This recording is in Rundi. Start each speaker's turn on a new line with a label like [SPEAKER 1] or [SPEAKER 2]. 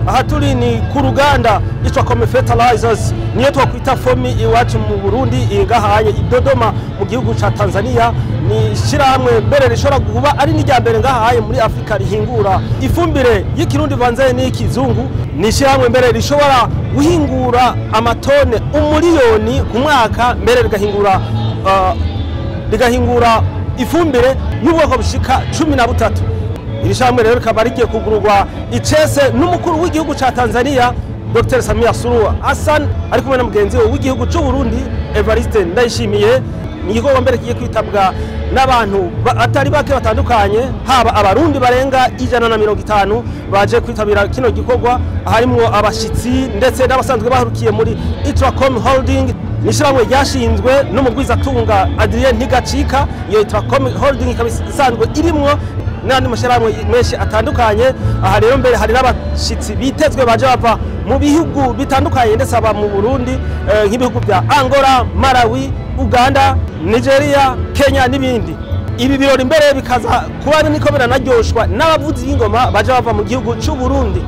[SPEAKER 1] Aha turi ni ku ruganda Itracom Fertilizers, niyo twakwita FOMI iwacu mu Burundi, ingahanye i Dodoma mu gihugu ca Tanzania. Ni ishyirahamwe mbere rishobora kuba ari n'irya mbere ngahaye muri Afurika rihingura ifumbire y'ikirundi vanze n'ikizungu. Ni ishyirahamwe mbere rishobora guhingura amatone 1 miliyoni ku mwaka, mbere rigahingura ifumbire y'ubwoko bushika 13. Iri shyirahamwe rero rikaba rigiye kugururwa icese n'umukuru w'igihugu ca Tanzania, Dr Samia Suluhu Hassan, ari kumwe na mugenzi we w'igihugu c'u Burundi, Evariste Ndayishimiye. Ni igikorwa mbere kigiye kwitabwa n'abantu atari bake batandukanye, haba Abarundi barenga 150 baje kwitabira kino gikorwa, harimwo abashitsi ndetse n'abasanzwe baharukiye muri Itracom Holding. Ni ishyirahamwe ryashinzwe n'umugwizatunga Adrien Ntigacika. Iyo Itracom Holding ikaba isanzwe irimwo n'andi mashyirahamwe menshi atandukanye. Aha rero mbere hari n'abashitsi bitezwe baje bava mu bihugu bitandukanye, ndetse aba mu Burundi, nk'ibihugu bya Angola, Malawi, Uganda, Nigeria, Kenya n'ibindi. Ibi birori mbere bikaza kuba niko biranaryoshwa n'abavuzi b'ingoma baje bava mu gihugu c'u Burundi.